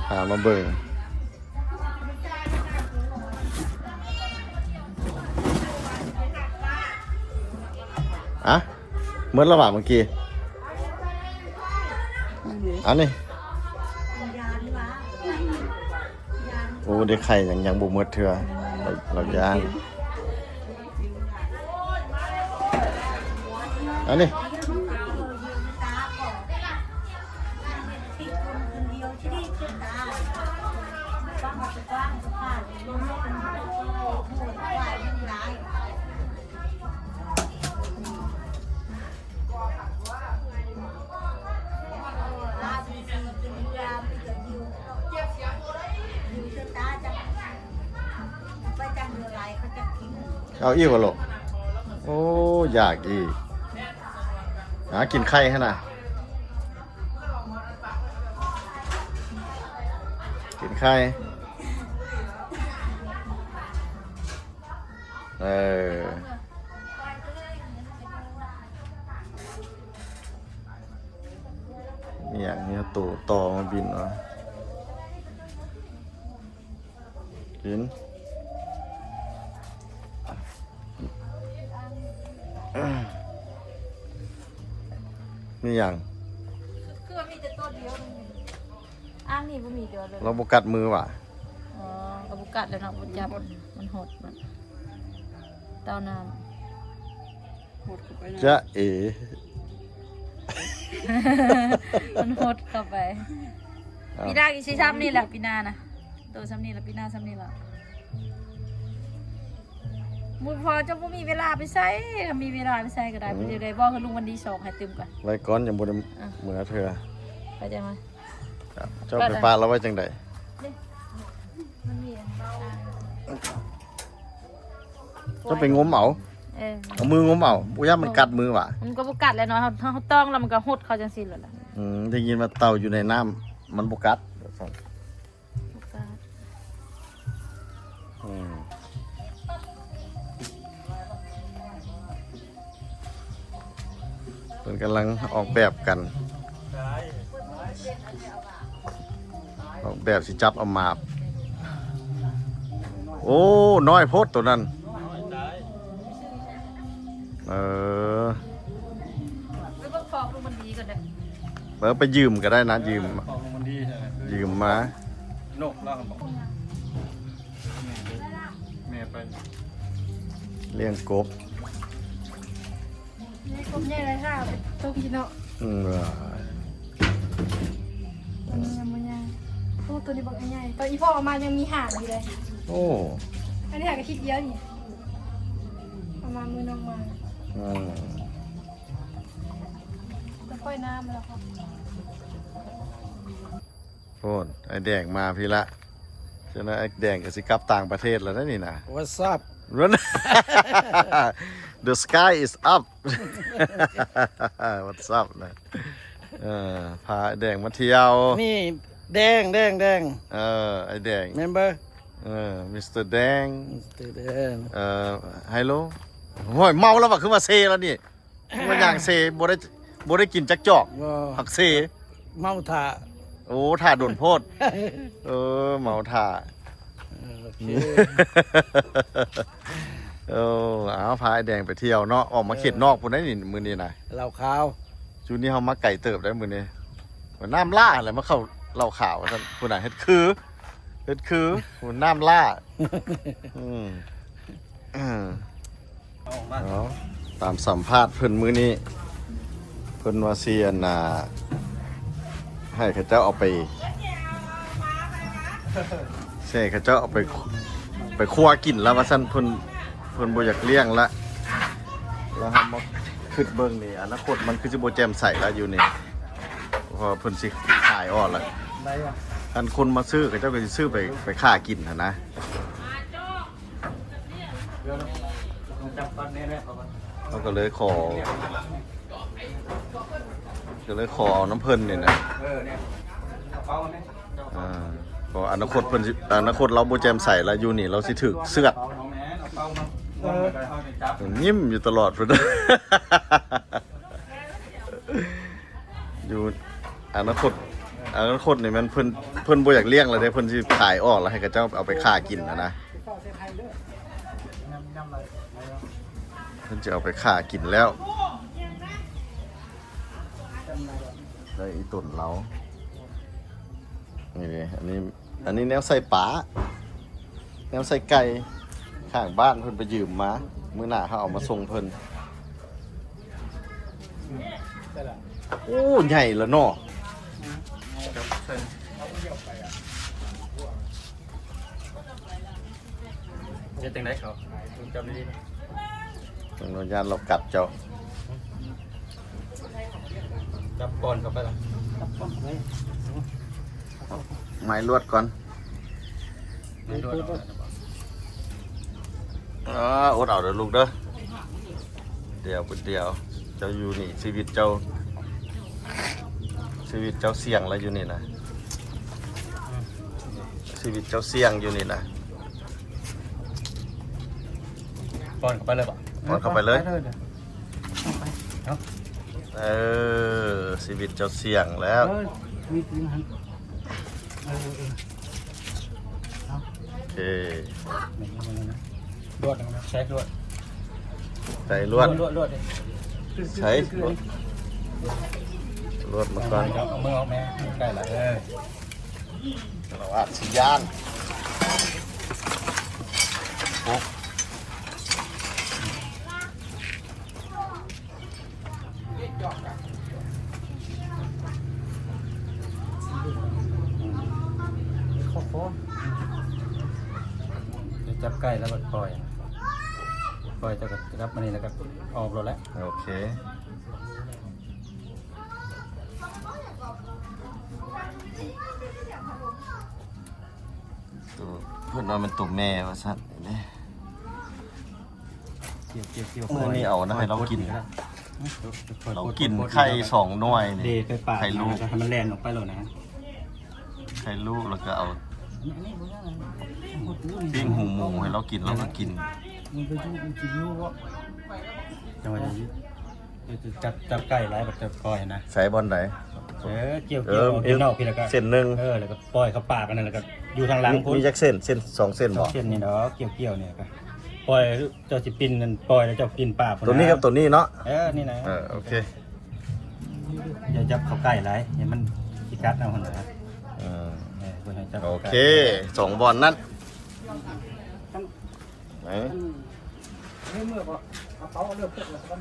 ພາມາເບິ່ງ ອະ ໝົດແລ້ວຫວາເມື່ອກີ້? ອັນນີ້ ໂອ້ ໄດ້ໄຂ່ຍັງ ຍັງບໍ່ໝົດເທື່ອ ລາວຢ້ານ. ອັນນີ້ ເອົາອີກບໍ່ລູກ? ໂອ້ ຢາກອີກ ຫາກິນໄຂ່ຫັ້ນນະ ກິນໄຂ່ ເອີ. ມີຫຍັງ? ມີໂຕຕໍ່ມາບິນວະ ກິນ ມີຫຍັງ? ຄືວ່າມີແຕ່ໂຕດຽວ ອ່າງນີ້ບໍ່ມີແຕ່ວ່າ ລາວບໍ່ກັດມືຫວາ? ອໍ ກໍບໍ່ກັດແລ້ວເນາະ ບໍ່ຈັບ ມັນຫົດ ມັນເຕົ້ານ້ຳ ຫົດເຂົ້າໄປ ຈະເອ ມັນຫົດເຂົ້າໄປ ເອົ້າ ປີໜ້າກໍຊິຊ້ຳນີ້ແຫຼະ ປີໜ້ານະ ໂຕຊ້ຳນີ້ລະ ປີໜ້າຊ້ຳນີ້ລະ ໝູ່ພໍ່ເຈົ້າບໍ່ມີເວລາໄປໃສ ຄັນມີເວລາໄປໃສກໍໄດ້ ອືມ ເພິ່ນຈະໄດ້ບອກໃຫ້ລຸງວັນດີສອງໃຫ້ຕື່ມກ່ອນ ໄວ້ກ່ອນ ຍັງບໍ່ໄດ້ ອ່ະ ເມືອເທື່ອ ໄປຈັ່ງໃດ ເຈົ້າໄປປະລາວໄວ້ຈັ່ງໃດ? ເດ້ ມັນມີອັນ ເຈົ້າໄປງົມເອົາ ເອີ ເອົາມືງົມເອົາ ບໍ່ຢ້ານມັນກັດມືຫວາ? ມັນກໍບໍ່ກັດແຫຼະເນາະ ເຮົາ ເຮົາຕ້ອງແລ້ວມັນກໍຫົດເຂົ້າຈັ່ງຊີ້ໂລດລະ ອືມ ໄດ້ຍິນວ່າເຕົ່າຢູ່ໃນນ້ຳມັນບໍ່ກັດ ບໍ່ກັດ ອືມ ເພິ່ນກຳລັງອອກແບບກັນ ອອກແບບຊິຈັບເອົາໝາບ ໂອ້ ນ້ອຍໂພດໂຕນັ້ນ ເອີ ໄປເບິ່ງຄອກລຸງມັນດີກ່ອນເດີ ເອີ ໄປຢືມກໍໄດ້ນະ ຢືມ ຂອງມັນດີ ຢືມມາ ນົກລາວຫັ້ນບອກ ແມ່ໄປລ້ຽງກົບ ນີ້ກົບໃຫຍ່ຫຼາຍ ຖ້າເອົາໄປຕົ້ມກິນເນາະ ອືມ ອັນນີ້ຍັງບໍ່ໃຫຍ່ ໂອ້ ໂຕນີ້ບັກໃຫຍ່ ຕອນອີ່ພໍ່ເອົາມາຍັງມີຫາງຢູ່ເດ້ ໂອ້ ອັນນີ້ຫາກະທິດດຽວນີ້ ເອົາມາມື້ນ້ອງມາ ອືມ ແລ້ວປ່ອຍນ້ຳແລ້ວ ໂອ້ ອ້າຍແດງມາພີ້ລະ ຈັ່ງໃດອ້າຍແດງກໍຊິກັບຕ່າງປະເທດແລ້ວນະນີ້ນະ What's up? The sky is up. What's up ນະ ເອີ ພາອ້າຍແດງມາທ່ຽວ ນີ້ແດງ ແດງ ແດງ ເອີ ອ້າຍແດງ ແມ່ນບໍ່? ເອີ ມິສເຕີແດງ ມິສເຕີແດງ ເອີ Hello ໂອ້ຍ ເມົາແລ້ວຫວາ ຄືວ່າເຊແລ້ວນີ້ ຄືວ່າຍ່າງເຊ ບໍ່ໄດ້ ບໍ່ໄດ້ກິນຈັກຈອກ ບໍ່ ຜັກເຊ ເມົາຖ້າ ໂອ້ ຖ້າດົນໂພດ ເອີ ເມົາຖ້າ ເອີ ໂອເຄ ໂອ້ ເອົາ ພາອ້າຍແດງໄປທ່ຽວເນາະ ອອກມາເຂດນອກພຸ້ນໄດ໋ນີ້ ມື້ນີ້ນະ ເຫຼົ້າຂາວ ຊຸດນີ້ເຮົາມາໄກເຕີບໄດ໋ມື້ນີ້ ນ້ຳຫຼ້າແຫຼະ ມາເຂົ້າເຫຼົ້າຂາວວ່າຊັ້ນ ພຸ້ນນະ ເຮັດຄື ເຮັດຄື ພຸ້ນ ນ້ຳຫຼ້າ ອືມ ເອົາ ຕາມສຳພາດເພິ່ນມື້ນີ້ ເພິ່ນວ່າຊິ ອັນນ່າ ໃຫ້ເຂົາເຈົ້າເອົາໄປ ຊິໃຫ້ເຂົາເຈົ້າເອົາໄປ ໄປຄົວກິນລະວ່າຊັ້ນ ເພິ່ນ ເພິ່ນບໍ່ຢາກລ້ຽງລະ ລະເຮົາມາຄິດເບິ່ງນີ້ ອະນາຄົດມັນຄືຊິບໍ່ແຈ່ມໃສລະຢູ່ນີ້ ເພາະວ່າເພິ່ນຊິຂາຍອອກລະ ຄັນຄົນມາຊື້ ເຂົາເຈົ້າກໍຊິຊື້ໄປ ໄປຂ້າກິນຫັ້ນນະ. ເຮົາກໍເລີຍຂໍ ກໍເລີຍຂໍເອົານຳເພິ່ນນີ້ນະ ເອີ ເອົາເປົາມາແມ່ ອ່າ ເພາະອະນາຄົດເພິ່ນຊິ ອະນາຄົດລາວບໍ່ແຈ່ມໃສລະ ຢູ່ນີ້ລາວຊິຖືກເຊືອດ ເອີ ຍິ້ມຢູ່ຕະຫຼອດພຸ້ນ ຢູ່ອະນາຄົດ ອະນາຄົດນີ້ແມ່ນເພິ່ນ ເພິ່ນບໍ່ຢາກລ້ຽງແລ້ວເດ້ ເພິ່ນຊິຂາຍອອກແລ້ວໃຫ້ເຂົາເຈົ້າເອົາໄປຂ້າກິນຫັ້ນນະ ເພິ່ນຈະເອົາໄປຂ້າກິນແລ້ວ. ໄດ້ອີ່ຕົນລາວ ນີ້ເດ້ ອັນນີ້ ອັນນີ້ແນວໃສ່ປາ ແນວໃສ່ໄກ່ ຂ້າງບ້ານເພິ່ນໄປຢືມມາ ມື້ໜ້າເຮົາເອົາມາສົ່ງເພິ່ນ. ໂອ້ ໃຫຍ່ລະເນາະ. ເຮັດຈັ່ງໃດເຂົາ ເຈົ້າດີໆ ເບິ່ງໂລດ ຢ້ານລາວກັດເຈົ້າ. ຈັບກ່ອນເຂົ້າໄປລະ ຈັບກ່ອນເລີຍ ໄມ້ລວດກ່ອນ ໄມ້ລວດ ອ່າ ອົດເອົາເດີລູກເດີ ດຽວ ດຽວ ເຈົ້າຢູ່ນີ້ ຊີວິດເຈົ້າ ຊີວິດເຈົ້າສ່ຽງລະຢູ່ນີ້ນະ ຊີວິດເຈົ້າສ່ຽງຢູ່ນີ້ນະ. ປ້ອນເຂົ້າໄປເລີຍບໍ? ປ້ອນເຂົ້າໄປເລີຍ ໄປເລີຍ ເອົາ ເອີ ຊີວິດເຈົ້າສ່ຽງແລ້ວ ເອີ ມີຕີນຫັ້ນ ເອີ ເອີ ເອົາ ໂອເຄ ລວດນະ ໃສ່ລວດ ໃສ່ລວດ ລວດ ລວດ ລວດ ໃສ່ລວດ ລວດມາກ່ອນ ເອົາມືອອກແມ່ ໃກ້ລະ ເອີ ລາວອາດຊິຢ້ານ ໂອ້ ໄປຈັບໃກ້ແລ້ວກໍປ່ອຍ ປ່ອຍ ເຈົ້າກໍຈັບມານີ້ ແລ້ວກໍອອກໂລດແຫຼະ ໂອເຄ. ໂຕ ເພິ່ນວ່າແມ່ນໂຕແມ່ວ່າຊັ້ນເດ້ ກ່ຽວໆໆ ມື້ນີ້ເອົານະໃຫ້ລາວກິນ ລາວກິນໄຂ່ສອງໜ່ວຍນີ້ ໄຂ່ລູກ ໃຫ້ມັນແລ່ນອອກໄປໂລດນະ ໄຂ່ລູກ ແລ້ວກໍເອົາປີ້ງຫູໝູໃຫ້ລາວກິນ ລາວກໍກິນ ມັນໄປຢູ່ ມັນກິນຢູ່ບໍ່ ຈັງຫວະນີ້ ຈັບ ຈັບໃກ້ຫຼາຍ ບໍ່ຈັບກ້ອຍນະ ໃສ່ບ່ອນໃດ ເອີ ກ່ຽວໆ ເອີ ເອີ ເອົາອອກຢູ່ນອກພີ້ ແລ້ວກໍເສັ້ນໜຶ່ງ ເອີ ແລ້ວກໍປ່ອຍເຂົ້າປາກອັນນັ້ນ ແລ້ວກໍຢູ່ທາງຫຼັງພຸ້ນ ມີຈັກເສັ້ນ ເສັ້ນສອງເສັ້ນບໍ່ ສອງເສັ້ນນີ້ດອກ ກ່ຽວໆນີ້ກໍປ່ອຍ ເຈົ້າຊິປິ່ນນັ້ນ ປ່ອຍແລ້ວເຈົ້າປິ່ນປາກພຸ້ນ ໂຕນີ້ກັບໂຕນີ້ເນາະ ເອີ ນີ້ນະ ເອີ ໂອເຄ ຢ່າຈັບເຂົ້າໃກ້ຫຼາຍ ຢ່າມັນຊິກັດເອົາຫັ້ນນະ ເອີ ເອີ ເພິ່ນໃຫ້ຈັບ ໂອເຄ ສອງບ່ອນນັ້ນ ໄປ ອັນນີ້ເມື່ອບໍ່ ເອົາເປົາເລີ່ມເປີດແລ້ວກ່ອນ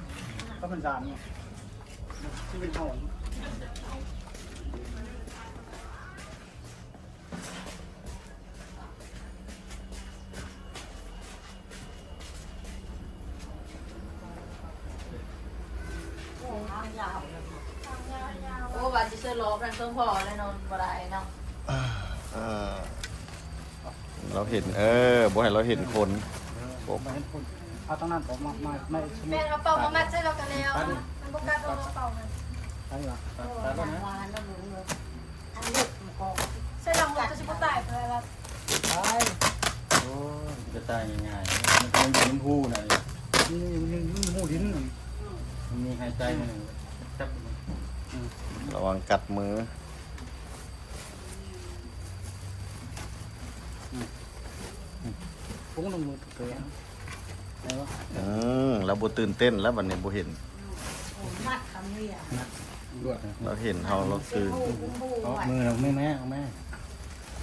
ກໍມັນສາມນີ້ ທີ່ເປັນຫ້ອງ ໂອ້ ວ່າຊິເຊີລອບນັ້ນ ເຊິ່ງພໍແລ້ວນອນບໍ່ໄດ້ເນາະ ເອີ ລາວເຫັນ ເອີ ບໍ່ໃຫ້ລາວເຫັນຄົນ ເອີ ບໍ່ໃຫ້ເຫັນຄົນ ເອົາທາງນັ້ນອອກມາ ມາ ມາ ແມ່ນ ເອົາເປົາມາມັດໃສ່ລາວກໍແລ້ວ ມັນບໍ່ກັດ ເອົາເປົາມັນ ອັນນີ້ຫວາ ເອີ ຕັດແລ້ວນະ ອັນເລັກມັນກໍ ໃສ່ລຳຫົວຈະຊິບໍ່ຕາຍເພິ່ນວ່າ ຕາຍ ໂອ້ຍ ຈະຕາຍງ່າຍໆ ມັນ ມັນຢູ່ໃນຮູນະ ມັນຢູ່ໃນຮູດິນ ມັນມີຫາຍໃຈ ມັນຈັບ ລະວັງກັດມື. ອືມ ລາວບໍ່ຕື່ນເຕັ້ນແລ້ວ ບັດນີ້ບໍ່ເຫັນ ລາວເຫັນເຮົາ ລາວຕື່ນ ເອົາມື ເອົາມືແມ່ ເອົາແມ່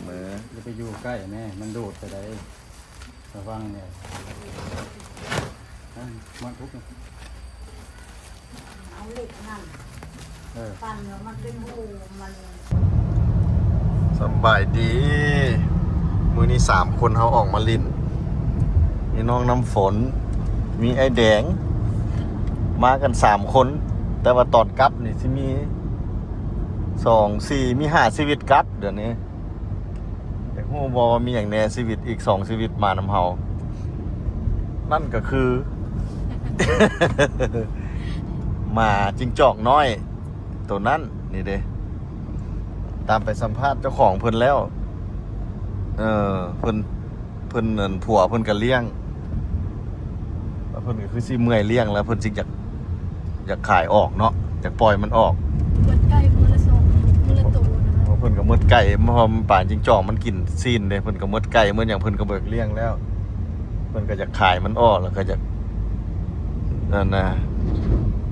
ມື ຢ່າໄປຢູ່ໃກ້ແມ່ ມັນໂດດໄປໄດ້ ລະວັງແນ່ ມັດທຸກ ເອົາເຫຼັກນັ້ນ ເອີ ປັ່ນແລ້ວມັນເປັນຮູມັນ. ສະບາຍດີ ມື້ນີ້ສາມຄົນເຮົາອອກມາຫຼິ້ນ ມີນ້ອງນ້ຳຝົນ ມີອ້າຍແດງ ມາກັນສາມຄົນ ແຕ່ວ່າຕອນກັບນີ້ຊິມີສອງ ສີ່ ມີຫ້າຊີວິດກັບ ດຽວນີ້ ຢາກຮູ້ບໍ່ວ່າມີຫຍັງແດ່ຊີວິດ ອີກສອງຊີວິດມານຳເຮົາ ນັ້ນກໍຄື ໝາຈິງຈອກນ້ອຍໂຕນັ້ນ ນີ້ເດ້ ຕາມໄປສຳພາດເຈົ້າຂອງເພິ່ນແລ້ວ ເອີ ເພິ່ນ ເພິ່ນ ອັນ ຜົວເພິ່ນກໍລ້ຽງ ແລ້ວເພິ່ນກໍຄືຊິເມື່ອຍລ້ຽງ ແລ້ວເພິ່ນຊິຢາກ ຢາກຂາຍອອກເນາະ ຢາກປ່ອຍມັນອອກ ເບິດໄກ່ມື້ລະສອງ ມື້ລະໂຕນະ ເພິ່ນກໍໝົດໄກ່ ເພາະປາຈິງຈອກມັນກິນຊີ້ນເດ້ ເພິ່ນກໍໝົດໄກ່ໝົດຫຍັງ ເພິ່ນກໍບໍ່ຢາກລ້ຽງແລ້ວ ເພິ່ນກໍຢາກຂາຍມັນອອກ ແລ້ວກໍຢາກ ນັ້ນນະ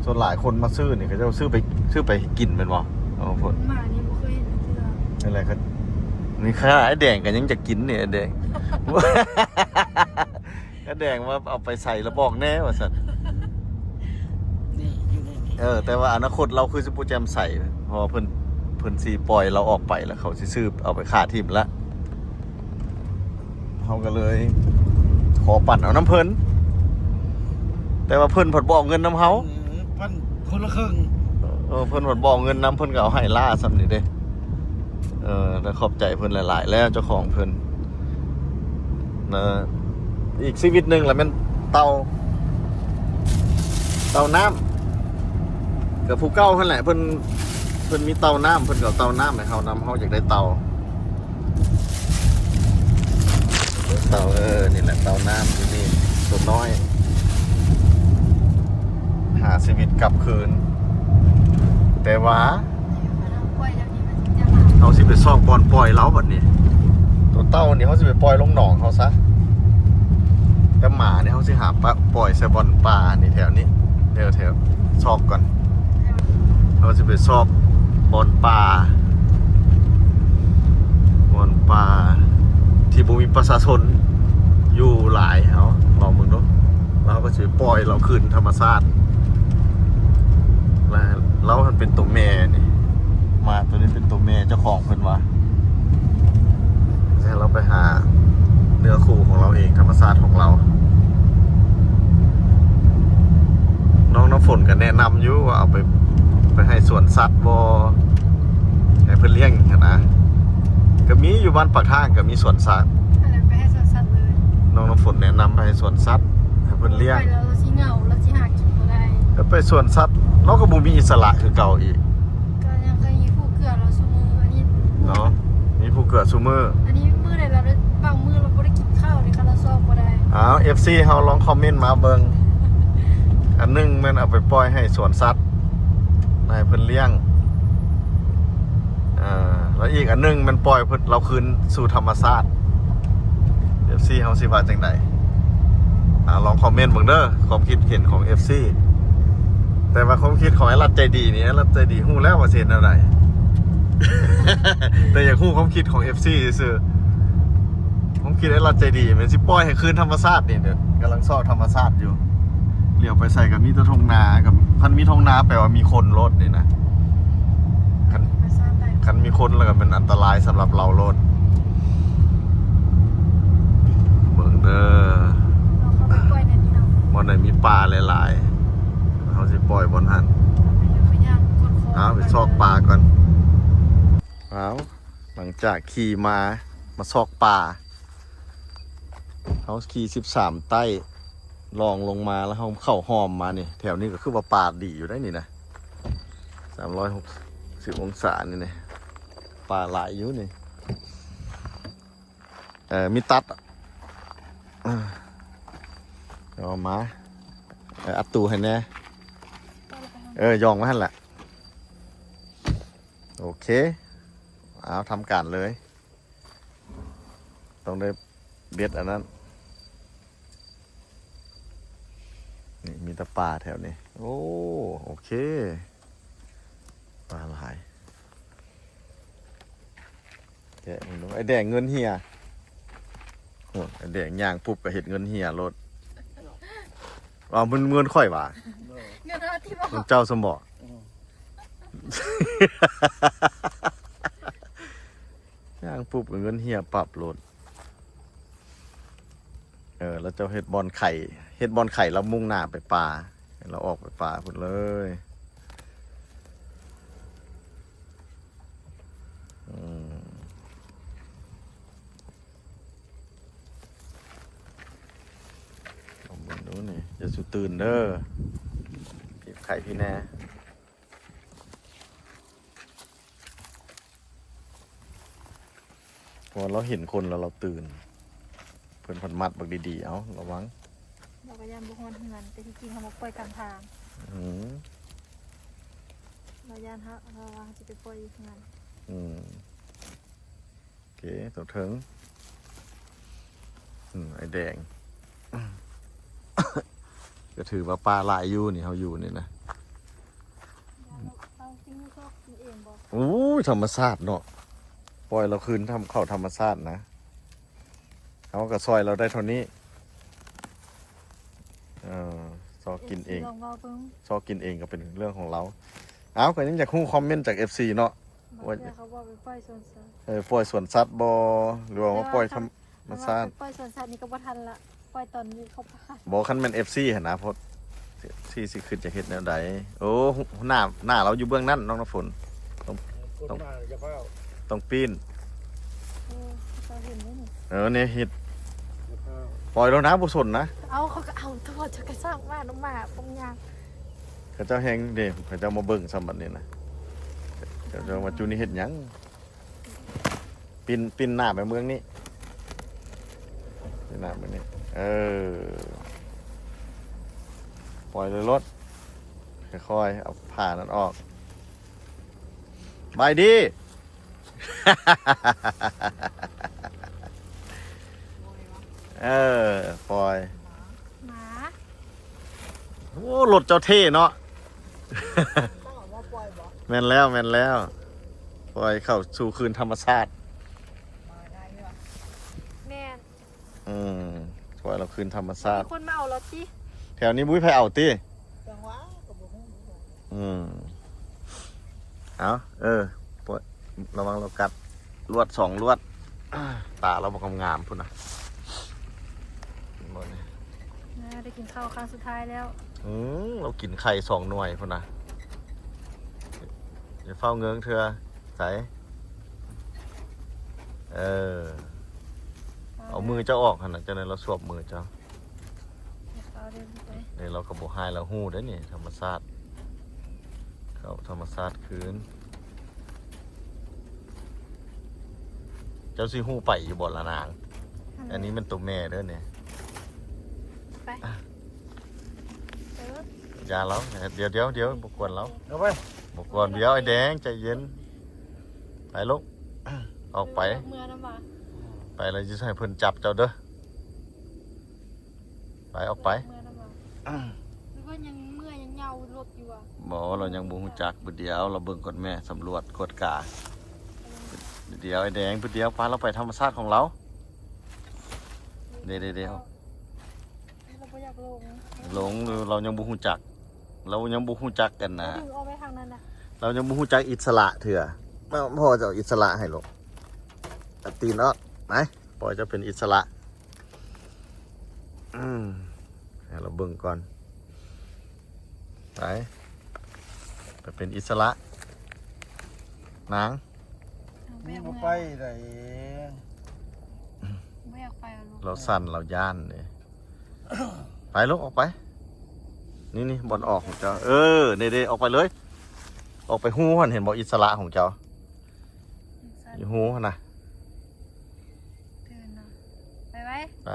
ສ່ວນຫຼາຍຄົນມາຊື້ນີ້ ເຂົາເຈົ້າຊື້ໄປ ຊື້ໄປກິນແມ່ນບໍ່? ເອົາພຸ້ນ ໝານີ້ບໍ່ເຄີຍເຫັນເທື່ອ ນັ້ນແຫຼະ ກໍນີ້ຂະໜາດອ້າຍແດງກໍຍັງຈະກິນນີ້ ອ້າຍແດງ ອ້າຍແດງວ່າເອົາໄປໃສລະບອກແດ່ວ່າຊັ້ນ ນີ້ຢູ່ໃນນີ້ ເອີ ແຕ່ວ່າອະນາຄົດລາວຄືຊິບໍ່ແຈ່ມໃສ ເພາະວ່າເພິ່ນ ເພິ່ນຊິປ່ອຍລາວອອກໄປ ແລ້ວເຂົາຊິຊື້ເອົາໄປຂ້າຖິ້ມລະ ເຮົາກໍເລີຍຂໍປັ່ນເອົານຳເພິ່ນ ແຕ່ວ່າເພິ່ນພັດບໍ່ເອົາເງິນນຳເຮົາ ເອີ ປັ່ນຄົນລະເຄິ່ງ ເອີ ເພິ່ນພັດບໍ່ເອົາເງິນນຳ ເພິ່ນກໍເອົາໃຫ້ລ້າສ່ຳນີ້ເດ້ ເອີ ແຕ່ຂອບໃຈເພິ່ນຫຼາຍໆ ແລ້ວເຈົ້າຂອງເພິ່ນ ນະ ອີກຊີວິດໜຶ່ງລະແມ່ນເຕົາ ເຕົານ້ຳ ກໍຜູ້ເກົ່າຫັ້ນແຫຼະ ເພິ່ນ ເພິ່ນມີເຕົານ້ຳ ເພິ່ນກໍເອົາເຕົານ້ຳໃຫ້ເຮົານຳ ເຮົາຢາກໄດ້ເຕົາ ເຕົາ ເອີ ນີ້ແຫຼະເຕົານ້ຳຢູ່ນີ້ ສ່ວນນ້ອຍ ຫາຊີວິດກັບຄືນ ແຕ່ວ່າ ເຮົາຊິໄປຊອກບ່ອນປ່ອຍລາວບັດນີ້ ຕົວເຕົ່ານີ້ເຮົາຊິໄປປ່ອຍລົງໜອງເຮົາຊະ ແຕ່ໝານີ້ເຮົາຊິຫາປະ ປ່ອຍໃສ່ບ່ອນປ່ານີ້ ແຖວນີ້ ແຖວ ແຖວ ຊອກກ່ອນ ເຮົາຊິໄປຊອກບ່ອນປ່າ ບ່ອນປ່າທີ່ບໍ່ມີປະຊາຊົນຢູ່ຫຼາຍ ເຮົາລອງເບິ່ງດູ ລາວກໍຊິປ່ອຍລາວຄືນທຳມະຊາດ ລາວຫັ້ນເປັນຕົວແມ່ນີ້ ໝາຕົວນີ້ເປັນຕົວແມ່ເຈົ້າຂອງເພິ່ນວ່າ ໃຫ້ລາວໄປຫາເນື້ອຄູ່ຂອງລາວເອງ ທຳມະຊາດຂອງລາວ ນ້ອງນ້ຳຝົນກໍແນະນຳຢູ່ວ່າເອົາໄປ ໄປໃຫ້ສວນສັດບໍ່ ໃຫ້ເພິ່ນລ້ຽງຫັ້ນນະ ກໍມີຢູ່ບ້ານປາກທາງກໍມີສວນສັດ ອັນນັ້ນໄປໃຫ້ສວນສັດເລີຍ ນ້ອງນ້ຳຝົນແນະນຳໄປໃຫ້ສວນສັດ ໃຫ້ເພິ່ນລ້ຽງ ໄປແລ້ວລາວຊິເຫງົາ ລາວຊິຫາກິນບໍ່ໄດ້ ກໍໄປສວນສັດ ລາວກໍບໍ່ມີອິດສະຫຼະຄືເກົ່າອີກ ກໍຍັງເຄີຍມີຜູ້ເກືອລາວຊຸມື້ ອັນນີ້ເນາະ ມີຜູ້ເກືອຊຸມື້ ອັນນີ້ມື້ໃດລາວໄດ້ ບາງມື້ລາວບໍ່ໄດ້ກິນເຂົ້າເດ້ ຄັນລາວຊອກບໍ່ໄດ້ ອ້າວ ເອັຟຊີ ເຮົາລອງຄອມເມັນມາເບິ່ງ ອັນໜຶ່ງແມ່ນເອົາໄປປ່ອຍໃຫ້ສວນສັດ ໃຫ້ເພິ່ນລ້ຽງ ເອີ ແລ້ວອີກອັນໜຶ່ງແມ່ນປ່ອຍເພິ່ນ ລາວຄືນສູ່ທຳມະຊາດ ເອັຟຊີ ເຮົາຊິວ່າຈັ່ງໃດ? ອາ ລອງຄອມເມັນເບິ່ງເດີ ຄວາມຄິດເຫັນຂອງ ເອັຟຊີ ແຕ່ວ່າຄວາມຄິດຂອງໄອ້ລັດໃຈດີນີ້ ໄອ້ລັດໃຈດີຮູ້ແລ້ວວ່າຊິເຮັດແນວໃດ ແຕ່ຢາກຮູ້ຄວາມຄິດຂອງ ເອັຟຊີ ຊື່ໆ ຄວາມຄິດໄອ້ລັດໃຈດີແມ່ນຊິປ່ອຍໃຫ້ຄືນທຳມະຊາດນີ້ ກຳລັງຊອກທຳມະຊາດຢູ່ ຫຼຽວໄປໃສກໍມີແຕ່ທົ່ງນາ ຄັນມີທົ່ງນາແປວ່າມີຄົນໂລດນີ້ນະ ຄັນ ຄັນມີຄົນແລ້ວກໍແມ່ນອັນຕະລາຍສຳລັບລາວໂລດ ເບິ່ງເດີ ເຮົາເຂົ້າໄປປ່ອຍໃນນີ້ເນາະ ບ່ອນໃດມີປາຫຼາຍໆ ເຮົາຊິປ່ອຍບ່ອນຫັ້ນ ເຮົາໄປຊອກປາກ່ອນ ອ້າວ ຫຼັງຈາກຂີ່ມາ ມາຊອກປາ ເຮົາຂີ່ສິບສາມໃຕ້ ລ່ອງລົງມາ ແລ້ວເຮົາເຂົ້າຮ່ອມມານີ້ ແຖວນີ້ກໍຄືວ່າປາດີຢູ່ໄດ໋ນີ້ນະ ສາມຮ້ອຍຫົກສິບອົງສານີ້ນະ ປາຫຼາຍຢູ່ນີ້ ເອີ ມີຕັດ ເອົາມາ ເອີ ອັດຕູໃຫ້ແດ່ ເອີ ຢ່ອງໄວ້ຫັ້ນແຫຼະ ໂອເຄ ເອົາ ທຳການເລີຍ ຕ້ອງໄດ້ເບັດອັນນັ້ນ ນີ້ມີແຕ່ປາແຖວນີ້ ໂອ້ ໂອເຄ ປາຫຼາຍ ແກະເບິ່ງດູ ໄອ້ແດງເງິນເຫຍ ໂອ້ ໄອ້ແດງຍ່າງປຸບກໍເຮັດເງິນເຫຍໂລດ ເອົາ ມັນເງິນຂ້ອຍຫວາ ເງິນເຮົາຕິບໍ ເງິນເຈົ້າຊັ້ນບໍ ອືມ ຍ່າງປຸບກໍເງິນເຫຍປັບໂລດ ເອີ ແລ້ວເຈົ້າເຮັດບ່ອນໄຂ່ ເຮັດບ່ອນໄຂ່ແລ້ວມຸ່ງໜ້າໄປປ່າ ແລ້ວອອກໄປປ່າພຸ້ນເລີຍ ອືມ ລອງເບິ່ງດູນີ້ ຢ່າສູ່ຕື່ນເດີ ເກັບໄຂ່ພີແນ່. ເພາະວ່າລາວເຫັນຄົນແລ້ວລາວຕື່ນ ເພິ່ນພັດມັດບັກດີໆ ເອົ້າ ລະວັງ ລາວກໍຢ້ານບໍ່ຮອດເຮືອນ ແຕ່ທີ່ຈິງເຮົາມາປ່ອຍກາງທາງ ອືມ ລາວຢ້ານເຮົາ ລາວວ່າເຮົາຊິໄປປ່ອຍຢູ່ເຮືອນ ອືມ. ເຄ ຕົວເທິງ ອືມ ໄອ້ແດງ ກໍຖືວ່າປາຫຼາຍຢູ່ນີ້ ເຮົາຢູ່ນີ້ນະ. ໂອ້ຍ ທຳມະຊາດເນາະ ປ່ອຍລາວຄືນທຳ ເຂົ້າທຳມະຊາດນະ. ເຮົາກໍຊ່ອຍລາວໄດ້ເທົ່ານີ້ ເອີ ຊອກກິນເອງ ລອງເວົ້າເບິ່ງ ຊອກກິນເອງກໍເປັນເລື່ອງຂອງລາວ. ອ້າວ ກໍຍັງຢາກຮູ້ຄອມເມັນຈາກເອັຟຊີເນາະ ບາງເທື່ອເຂົາບອກໄປປ່ອຍສວນສັດ ເອີ ປ່ອຍສວນສັດບໍ່ ຫຼືວ່າມາປ່ອຍທຳມະຊາດ? ແຕ່ວ່າຄັນ ຄັນວ່າໄປປ່ອຍສວນສັດນີ້ກໍບໍ່ທັນລະ ປ່ອຍຕອນນີ້ເຂົາ ບໍ່ ຄັນແມ່ນເອັຟຊີຫັ້ນນະ ເພາະເອັຟຊີຊິຄິດຈະເຮັດແນວໃດ? ໂອ້ ໜ້າ ໜ້າລາວຢູ່ເບື້ອງນັ້ນ ນ້ອງນ້ຳຝົນ ຕ້ອງ ຕ້ອງ ຕ້ອງປີ້ນ. ເອີ ເຂົາເຈົ້າເຫັນເດ້ນີ້ ເອີ ນີ້ເຮັດ ຢ່າຟ້າວ ປ່ອຍໂລດນະ ບໍ່ສົນນະ. ເອົາ ເຂົາກໍເອົາຕົວະ ເຈົ້າກໍສ້າງວ່ານ້ອງໝາ ປອງຍາງ ເຂົາເຈົ້າແຮງເດ້ ເຂົາເຈົ້າມາເບິ່ງຊ້ຳບັດນີ້ນະ ເຂົາເຈົ້າວ່າ ຈູ່ນີ້ເຮັດຫຍັງ? ປິ່ນ ປິ່ນໜ້າໄປເມືອງນີ້ ປິ່ນໜ້າເມືອງນີ້ ເອີ ປ່ອຍເລີຍໂລດ ຄ່ອຍໆ ເອົາຜ້ານັ້ນອອກ. ບາຍດີ ເອີ ປ່ອຍ ໝາ ໂອ້ ລົດເຈົ້າເທ່ເນາະ. ແມ່ນແລ້ວ ແມ່ນແລ້ວ ປ່ອຍເຂົ້າສູ່ຄືນທຳມະຊາດ. ແມ່ນ ອືມ ປ່ອຍລາວຄືນທຳມະຊາດ. ມີຄົນມາເອົາລະຕິ? ແຖວນີ້ບໍ່ມີໃຜເອົາຕິ? ຈັງຫວະ ກໍບໍ່ຮູ້ຄືກັນ. ອືມ ເອົາ ເອີ ປ່ອຍ ລະວັງລາວກັດ ລວດສອງລວດ ຕາລາວບັກງາມໆພຸ້ນນະ ເຫັນບໍ່ນີ້? ອ່າ ໄດ້ກິນເຂົ້າຄັ້ງສຸດທ້າຍແລ້ວ. ອືມ ລາວກິນໄຂ່ສອງໜ່ວຍພຸ້ນນະ. ຢ່າຟ້າວເງີງເທື່ອ ໃສ ເອີ ເອົາມືເຈົ້າອອກຫັ້ນນະ ຈັ່ງໃດລາວສວບມືເຈົ້າ. ເອົາເດີໄປ ນີ້ລາວກໍບໍ່ຮ້າຍ ລາວຮູ້ເດ້ນີ້ ທຳມະຊາດ ເຂົ້າທຳມະຊາດຄືນ. ເຈົ້າຊິຮູ້ໄປຢູ່ບໍ່ລະນາງ? ອັນນີ້ແມ່ນໂຕແມ່ເດີນີ້ ໄປ ອ່ະ ເອີ ຢ່າລາວ ດຽວໆ ດຽວ ບໍ່ກວນລາວ ເອົາໄປ ບໍ່ກວນ ດຽວ ໄອ້ແດງ ໃຈເຢັນ ໄປລູກ ອອກໄປ ເມືອນຳວ່າ ໄປແລ້ວຊິໃຫ້ເພິ່ນຈັບເຈົ້າເດີ. ໄປ ອອກໄປ ເມືອນຳວ່າ ຫຼືວ່າຍັງເມື່ອຍ ຍັງເຍົາລົດຢູ່ວ່າ? ບໍ່ ລາວຍັງບໍ່ຮູ້ຈັກ ບຶດດຽວ ລາວເບິ່ງກ່ອນແມ້ ສຳຫຼວດກວດກາ ບຶດດຽວ ໄອ້ແດງ ບຶດດຽວ ພາລາວໄປທຳມະຊາດຂອງລາວ. ເດ້ໆໆ ລາວບໍ່ຢາກລົງ ລົງ ລາວຍັງບໍ່ຮູ້ຈັກ ລາວຍັງບໍ່ຮູ້ຈັກກັນນະ ລາວດຶງອອກໄປທາງນັ້ນນະ ລາວຍັງບໍ່ຮູ້ຈັກອິດສະຫຼະເທື່ອ. ມາ ພໍ່ເຈົ້າອິດສະຫຼະໃຫ້ລູກ ຕັດຕີນອອກ ໄປ ປ່ອຍເຈົ້າເປັນອິດສະຫຼະ. ອືມ ໃຫ້ລາວເບິ່ງກ່ອນ ໄປ ໄປເປັນອິດສະຫຼະນາງ. ເອົາ ບໍ່ ບໍ່ ໄປໄດ້ ບໍ່ຢາກໄປ ລາວສັ່ນ ລາວຢ້ານເດ້. ໄປລູກ ອອກໄປ ນີ້ໆ ບ່ອນອອກຂອງເຈົ້າ ເອີ ນີ້ເດ້ ອອກໄປເລີຍ ອອກໄປຮູຫັ້ນ ເຫັນບໍ່ ອິດສະຫຼະຂອງເຈົ້າ ຢູ່ຮູຫັ້ນນະ. ຕື່ນເນາະ ໄປໄວ ໄປ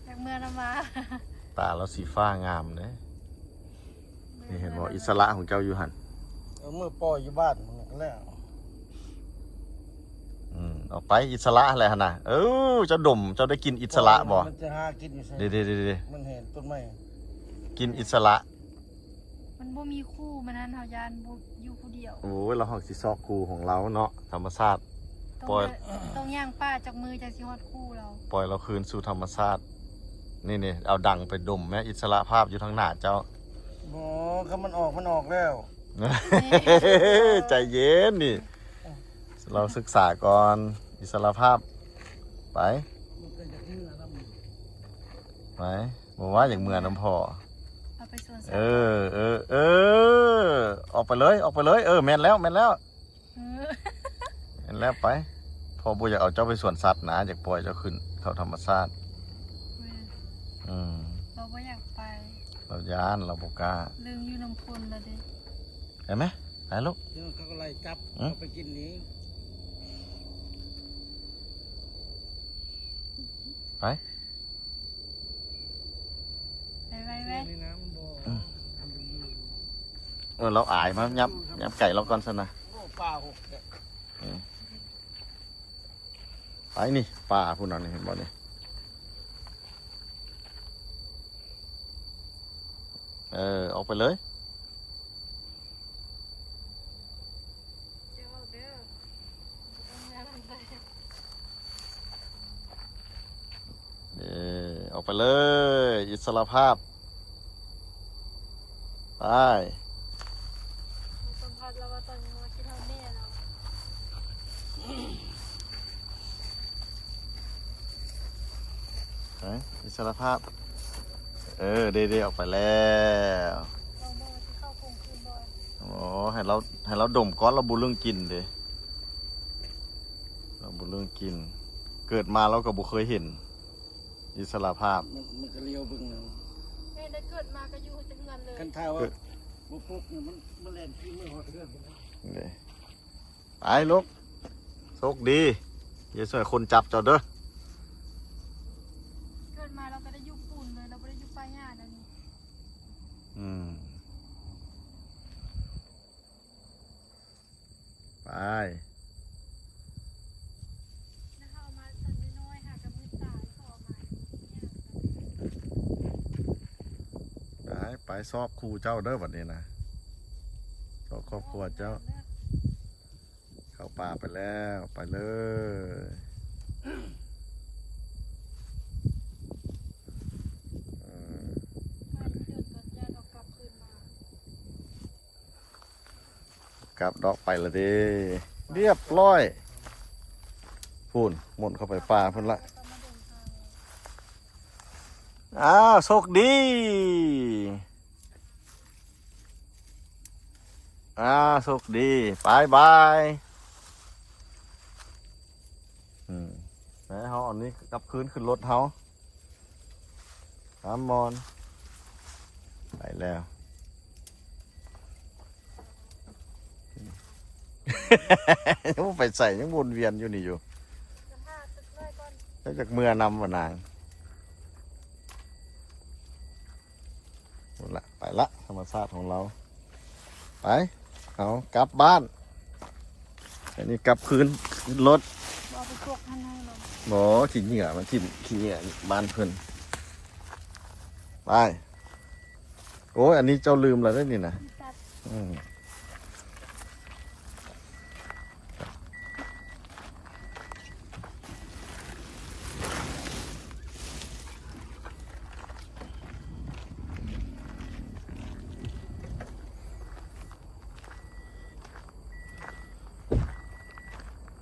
ຢາກເມືອນຳວ່າ ຕາລາວສີຟ້າງາມເດ້. ນີ້ເຫັນບໍ່ ອິດສະຫຼະຂອງເຈົ້າຢູ່ຫັ້ນ. ເອົາ ເມືອປ່ອຍຢູ່ບ້ານແລ້ວ. ອືມ ອອກໄປ ອິດສະຫຼະຫັ້ນແຫຼະຫັ້ນນະ. ເອີ ເຈົ້າດົມ ເຈົ້າໄດ້ກິ່ນອິດສະຫຼະບໍ່? ມັນຈະຫາກິນຢູ່ໃສ? ເດ້ໆໆໆ ມັນເຫັນຕົ້ນໄມ້ ກິ່ນອິດສະຫຼະ. ມັນບໍ່ມີຄູ່ ມັນນັ້ນ ເຮົາຢ້ານບໍ່ຢູ່ຜູ້ດຽວ. ໂອ້ຍ ລາວຫາກຊິຊອກຄູ່ຂອງລາວເນາະ ທຳມະຊາດ. ຕ້ອງ ປ່ອຍ ຕ້ອງຍ່າງປ່າຈັກມື້ຈັ່ງຊິຮອດຄູ່ລາວ. ປ່ອຍລາວຄືນສູ່ທຳມະຊາດ. ນີ້ໆ ເອົາດັງໄປດົມແມ້ ອິດສະຫຼະພາບຢູ່ທາງໜ້າເຈົ້າ. ບໍ່ ຄັນມັນອອກ ມັນອອກແລ້ວ. ໃຈເຢັນນີ້ ລາວສຶກສາກ່ອນ ອິດສະຫຼະພາບ. ໄປ ມັນກໍຢາກເມືອນຳ ໄປ ບໍ່ວ່າຢາກເມືອນຳພໍ່. ເອົາໄປສວນສັດ ເອີ ເອີ ເອີ ອອກໄປເລີຍ ອອກໄປເລີຍ. ເອີ ແມ່ນແລ້ວ ແມ່ນແລ້ວ. ເອີ ແມ່ນແລ້ວ ໄປ. ພໍ່ບໍ່ຢາກເອົາເຈົ້າໄປສວນສັດນະ ຢາກປ່ອຍເຈົ້າຂຶ້ນເຂົ້າທຳມະຊາດ. ແມ່ນ ອືມ ລາວບໍ່ຢາກໄປ ລາວຢ້ານ ລາວບໍ່ກ້າ. ເລິງຢູ່ນ້ຳພົນລະເດ້. ໄປໄໝ? ໄປລູກ ດຽວເຂົາກໍໄລ່ຈັບ ອືມ ເອົາໄປກິນນີ້. ໄປ ໄປໄວໆ ໃນນ້ຳບໍ່ ອືມ ເອີ ລາວອາຍ ມາຫຍັບ ຫຍັບໃກ້ລາວກ່ອນຊັ້ນນະ. ໂອ້ ປ່າຫົກແທ້ ອືມ. ໄປນີ້ ປ່າພຸ້ນນະ ນີ້ເຫັນບໍ່ນີ້? ເອີ ອອກໄປເລີຍ. ເອີ ອອກໄປເລີຍ ອິດສະຫຼະພາບ ໄປ. ສຳພັດລາວວ່າຕອນນີ້ວ່າຄິດຮອດແມ່ລາວ. ໄປ ອິດສະຫຼະພາບ. ເອີ ເດໆ ອອກໄປແລ້ວ. ລອງເບິ່ງວ່າຊິເຂົ້າກົງຄືນບໍ່. ໂອ້ ໃຫ້ລາວ ໃຫ້ລາວດົມກ່ອນ ລາວບໍ່ເລື່ອງກິນເດ້ ລາວບໍ່ເລື່ອງກິນ. ເກີດມາລາວກໍບໍ່ເຄີຍເຫັນອິດສະຫຼະພາບ. ມັນ ມັນກໍລຽວເບິ່ງເອົາ. ແມ່ນໄດ້ ເກີດມາກໍຢູ່ແຕ່ເຮືອນເລີຍ. ຄັນຖ້າວ່າບໍ່ປຸກນີ້ ມັນ ມັນແລ່ນຂີ່ເມືອຮອດເຮືອນພຸ້ນນະ. ເດ້. ໄປລູກ ໂຊກດີ ຢ່າຊ່ວຍຄົນຈັບເຈົ້າເດີ. ເກີດມາລາວກໍໄດ້ຢູ່ປູນເລີຍ ລາວບໍ່ໄດ້ຢູ່ປ່າຫຍ້າແນວນີ້. ອືມ ໄປ ແລ້ວເຮົາເອົາມາຕອນນ້ອຍໆ ຫາກໍມືດຕາຍ ເຂົາເອົາມາ ໄປ ໄປຊອກຄູ່ເຈົ້າເດີ ບັດນີ້ນະ ຊອກຄອບຄົວເຈົ້າ. ເຂົ້າປ່າໄປແລ້ວ ໄປເລີຍ. ເອີ ກັບດອກໄປລະເດ້ ລຽບລ້ອຍ. ພຸ້ນ ໝຸນເຂົ້າໄປປ່າພຸ້ນລະ. ອ້າວ ໂຊກດີ. ອ່າ ໂຊກດີ ບາຍບາຍ. ອືມ ແລ້ວເຮົາເອົານີ້ກັບຄືນຂຶ້ນລົດເຮົາ. ຕາມມອນ ໄປແລ້ວ. ຍັງບໍ່ໄປໃສ ຍັງວົນວຽນຢູ່ນີ້ຢູ່. ຈັກເມືອນຳວ່ານາງ. ພຸ້ນລະ ໄປລະ ທຳມະຊາດຂອງລາວ. ໄປ ເຮົາກັບບ້ານ. ອັນນີ້ກັບຄືນລົດ. ບໍ່ເອົາໄປພວກມັນໃຫ້ມັນ. ບໍ່ ຂີ້ເຫຍື້ອມັນຖິ້ມ ຂີ້ເຫຍື້ອບ້ານເພິ່ນ. ໄປ. ໂອ້ຍ ອັນນີ້ເຈົ້າລືມແລ້ວເດ້ນີ້ນະ. ອືມ.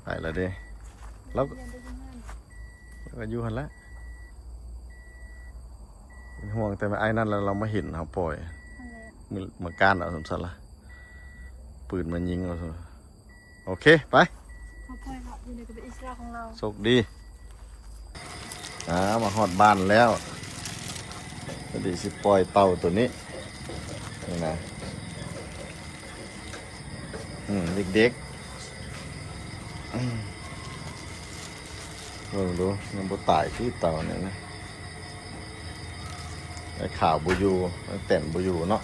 ໄປແລ້ວເດ້ ລາວ ລາວກໍຢູ່ຫັ້ນແຫຼະ. ເປັນຫ່ວງແຕ່ໄອ້ນັ້ນແລ້ວ ລາວມາເຫັນເຮົາປ່ອຍ. ມື້ ມື້ການເອົາຊັ້ນຊະລະ ປືນມາຍິງເອົາຊັ້ນ. ໂອເຄ ໄປ. ເຮົາປ່ອຍລະ ຢູ່ໃນກະເປັນອິດສະຫຼະຂອງລາວ. ໂຊກດີ. ອ່າ ມາຮອດບ້ານແລ້ວ ພໍດີຊິປ່ອຍເຕົ່າໂຕນີ້ ນີ້ນະ. ອືມ ເດັກໆ ອືມ ເບິ່ງດູ ຍັງບໍ່ຕາຍຕິເຕົ່ານີ້ນະ. ໄອ້ຂາວບໍ່ຢູ່ ໄອ້ແຕນບໍ່ຢູ່ເນາະ.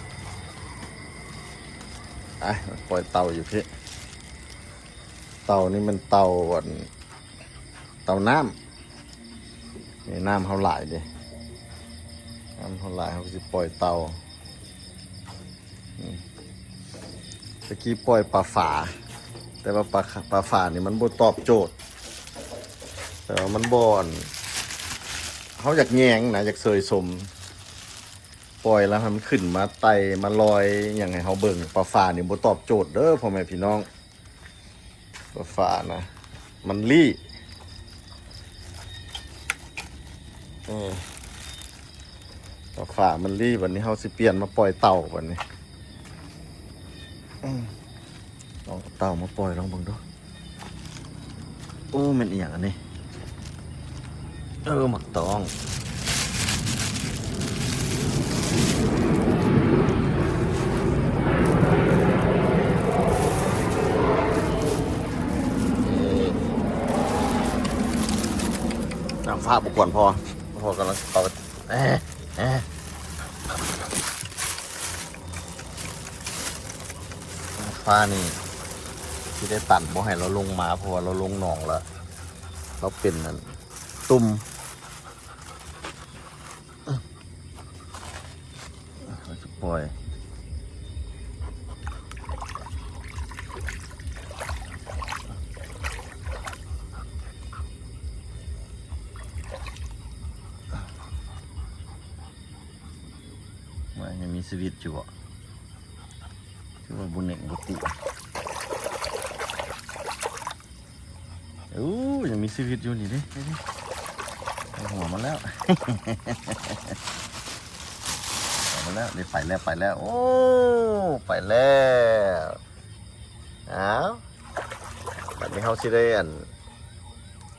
ໄປ ປ່ອຍເຕົ່າຢູ່ພີ້. ເຕົ່ານີ້ແມ່ນເຕົ່າ ອັນ ເຕົ່ານ້ຳ. ນີ້ນ້ຳເຮົາຫຼາຍເດ້ ນ້ຳເຮົາຫຼາຍ ເຮົາກໍຊິປ່ອຍເຕົ່າ. ອືມ ຕະກີ້ປ່ອຍປາຝາ ແຕ່ວ່າປາ ປາຝານີ້ມັນບໍ່ຕອບໂຈດ. ແຕ່ວ່າມັນບໍ່ ອັນ ເຮົາຢາກແຍງນະ ຢາກເຊີຍຊົມ. ປ່ອຍແລ້ວໃຫ້ມັນຂຶ້ນມາໄຕ່ມາລອຍຫຍັງໃຫ້ເຮົາເບິ່ງ. ປາຝານີ້ບໍ່ຕອບໂຈດເດີພໍ່ແມ່ພີ່ນ້ອງ. ປາຝານະ ມັນລີ້. ເອີ ປາຝາມັນລີ້. ບັດນີ້ເຮົາຊິປ່ຽນມາປ່ອຍເຕົ່າບັດນີ້. ອືມ ລອງເອົາເຕົ່າມາປ່ອຍລອງເບິ່ງດູ. ໂອ້ ແມ່ນອີ່ຫຍັງອັນນີ້? ເອີ ໝາກຕອງ. ນ້ຳຟ້າບໍ່ກວນພໍ ພໍກຳລັງເຂົ້າ. ເອ ເອ ຟ້ານີ້ຊິໄດ້ຕັນບໍ່ໃຫ້ລາວລົງມາ ເພາະວ່າລາວລົງໜອງແລ້ວ. ເຂົາເປັນອັນຕຸ່ມ ປ່ອຍ ວ່າຍັງມີຊີວິດຢູ່ບໍ່? ຄືວ່າບໍ່ເໜັງບໍ່ຕິ ໂອ້ ຍັງມີຊີວິດຢູ່ນີ້ເດ້ ເດ້ ເດ້ ຫົວມາແລ້ວ ຫົວມາແລ້ວ ໄດ້ໄປແລ້ວ ໄປແລ້ວ ໂອ້ ໄປແລ້ວ ອ້າວ ບັດນີ້ເຮົາຊິໄດ້ອັນ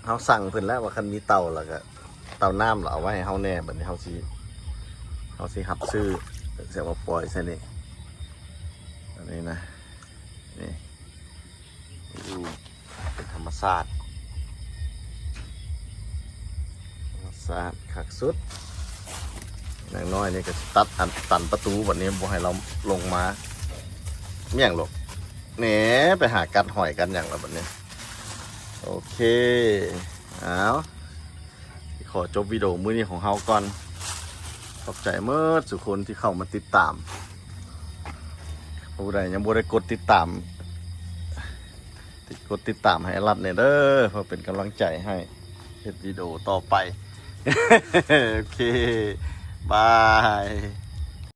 ເຮົາສັ່ງເພິ່ນແລ້ວວ່າຄັນມີເຕົາແລ້ວກະ ເຕົານ້ຳລະເອົາໄວ້ໃຫ້ເຮົາແດ່ ບັດນີ້ເຮົາຊິ ເຮົາຊິຮັບຊື້ ເສຍວ່າປ່ອຍໃສ່ນີ້ ອັນນີ້ນະ ນີ້ ໂອ້ ເປັນທຳມະຊາດ ທຳມະຊາດຄັກສຸດ ນາງນ້ອຍນີ້ກໍຊິຕັດອັນ ຕັນປະຕູ ບັດນີ້ບໍ່ໃຫ້ລາວລົງມາ ແມ່ງລູກ ແໜ ໄປຫາກັດຫອຍກັດຫຍັງລະບັດນີ້ ໂອເຄ ອ້າວ ຂໍຈົບວິດີໂອມື້ນີ້ຂອງເຮົາກ່ອນ ຂອບໃຈໝົດທຸກຄົນທີ່ເຂົ້າມາຕິດຕາມ ຜູ້ໃດຍັງບໍ່ໄດ້ກົດຕິດຕາມ ກົດຕິດຕາມໃຫ້ອາລັດແດ່ເດີ ເພື່ອເປັນກຳລັງໃຈໃຫ້ເຮັດວິດີໂອຕໍ່ໄປ ໂອເຄ ບາຍ.